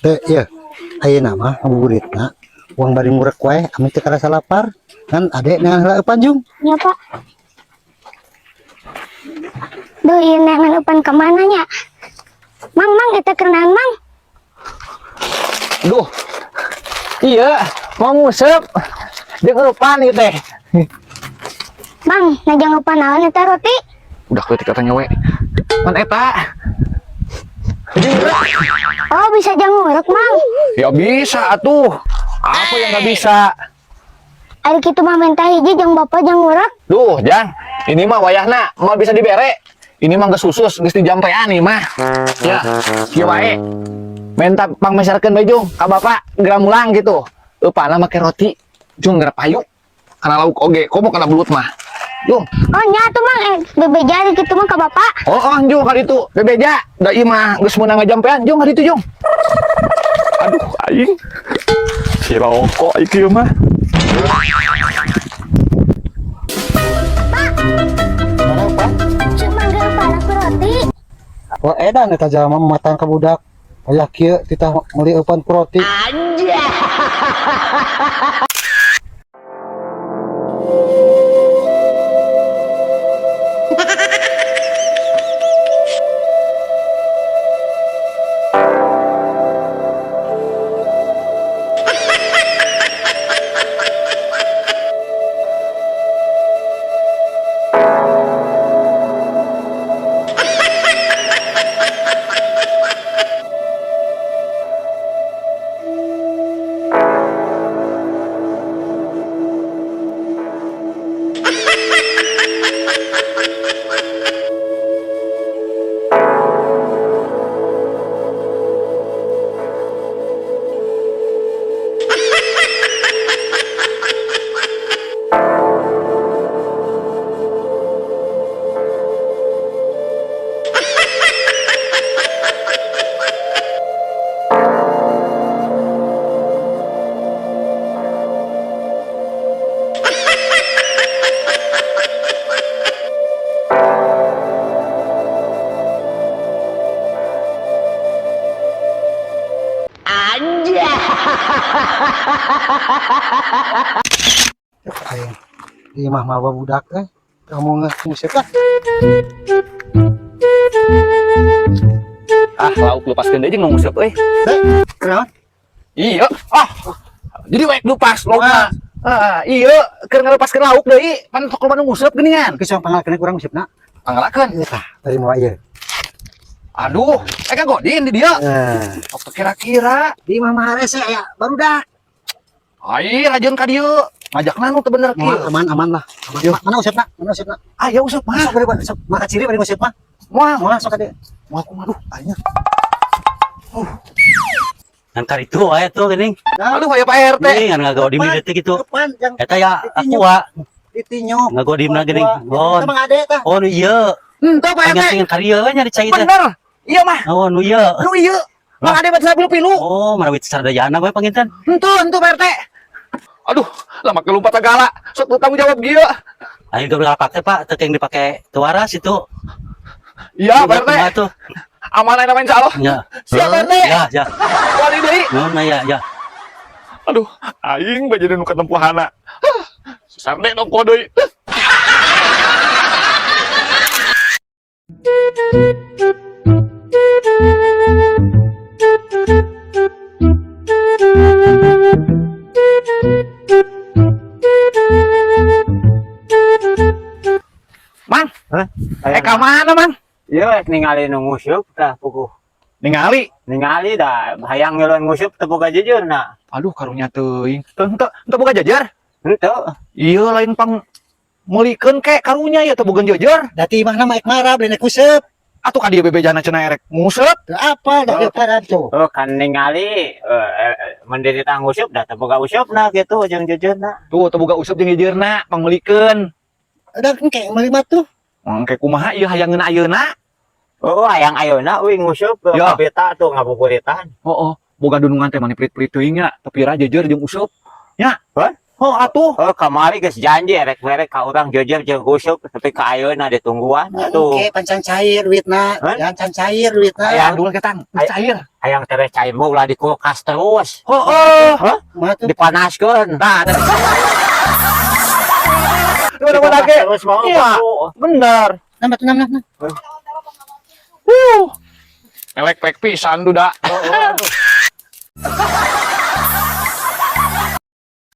Teh, iya. Ayeuna mah ngabuburitna uang bari ngurek wae ami teu karasa lapar. Ngan adek neangan heula eupan, Jung. Ya, Pak. Duh, ieu neangan eupan ka mana nya? Mang, mang, eta keur naon, Mang? Duh. Iya, mau nguseup. Jeung eupan ieu teh. Mang, najang eupan naon eta roti? Udah leutik katanya we. Man eta. Jadi Oh, bisa jang ngurek, Mang. Ya bisa atuh. Apa yang nggak bisa? Ari kitu mah minta hiji jeung bapak jang ngurek. Duh, Jang. Ini mah wayahna moal bisa dibere. Ini mah geus khusus, geus dijampean nih mah. Ya, kieu wae. Menta pangmeserkeun bae, Jung, ka bapak geura mulang gitu. Eupanna make roti. Jung geura payu. Kana lauk oge, komo kana belut mah. Jung. Oh, nya tuh, Mang, bebeja ari kitu mah ka bapak. Oh, Jung ka ditu. Bebeja, da ieu mah geus meunang ngajampean, Jung ka ditu, Jung. Aduh, aing. Si rokok ieu mah. Mana eupan? Cuma geura aku roti. Wah, edan eta jalma matang ka budak. Wayah kieu titah meuli eupan ku roti. Aing. Ieu mah mawa budak teh. Kamu nguseup lah. Ah, lauk lepaskeun deui jeung nu nguseup euy. Teh, kunaon? Iya, ah. Jadi wae lupas laukna. Ah, iya, keur ngalepaskeun lauk deui, pan sok loba nu nguseup geuningan. Geus yang pangalakeun kurang nguseup-na. Pangalakeun. Ieu tah, tadi mawa ieu. Aduh, eh kan godin di dia. Eh, Sok kira-kira. di imah mah harese aya barudak. Ai, rajeun ka dieu. Ngajakna nu teu bener Moal kieu. aman aman lah. Aman. Mana useup-na? Mana useup-na? Ah, ya useup mah. Sok bari sok maka ciri bari nguseup mah. Moal, Moal sok ade. moal kumaha duh, aing. Ngan itu wae tuh geuning. Aduh, aya Pak RT. Nih ngan ngagodim di detik gitu. Depan jang Eta ya aku wa ditinyo. ngagodimna geuning. Oh, Eta mah ade tah. oh nu ieu. Henteu Pak RT. Ngan karieu we nya di cai teh. Bener. Iya mah. Oh, nu ieu. Nu ieu. Mang Ade mah pilu-pilu. Oh, marawit sardayana we panginten. Henteu, henteu Pak RT. Aduh, lama kelumpat segala. Sok teu tanggung jawab gieu. Ayo gak pake Pak, teu yang dipake tuaras itu. Iya, Pak RT. Kumaha tuh? Amanah namanya insya Allah. Ya. Siap Pak RT. Ya, ya. Wali deui. Nuhun ya, ya. Aduh, aing bae jadi nu katempuhana. Susarde dong deui. Mang, Hah? eh ka mana, Mang? Iya, ningali nu nguseup tah puguh. Ningali. Ningali dah hayang ngeluan nguseup teu boga jejeurna. Aduh, karunya teuing. Teu henteu, henteu boga jajar. Henteu. Iya, lain pang meulikeun ke karunya ya teu boga jajar. Dati imahna mah ek marah beli nek nguseup. Atuh ka dieu bebejana cenah erek nguseup. Teu apa dah ieu parab tuh. Oh, kan ningali menderita nguseup dah teu boga useupna gitu jeung jejeurna. Tuh, teu boga useup jeung jejerna pangmeulikeun. Ada engke meuli mah tuh. Engke kumaha ieu hayangeun ayeuna? Oh, hayang ayeuna euy nguseup Ya. kabeta tuh ngabuburitan. Heeh, boga dunungan teh mani pelit-pelit teuing nya, tapi ra jejer jeung useup. Nya. Hah? Oh, atuh. Oh, kamari geus janji rek mere ka urang jeujeur jeung useup tapi ka ayeuna ditungguan atuh. Oke, pan can cair duitna. Hah? Jangan can cair duitna. Ayang. Dulu ketang, cair. Hayang tereh cair mah ulah di kulkas terus. Oh, oh. Mah tuh. Dipanaskeun. Nah, tadi. Mana-mana ge. Terus mau Iya. Bener. Nambah tuh nambah nambah. Elek pek pisan duda. Oh, aduh.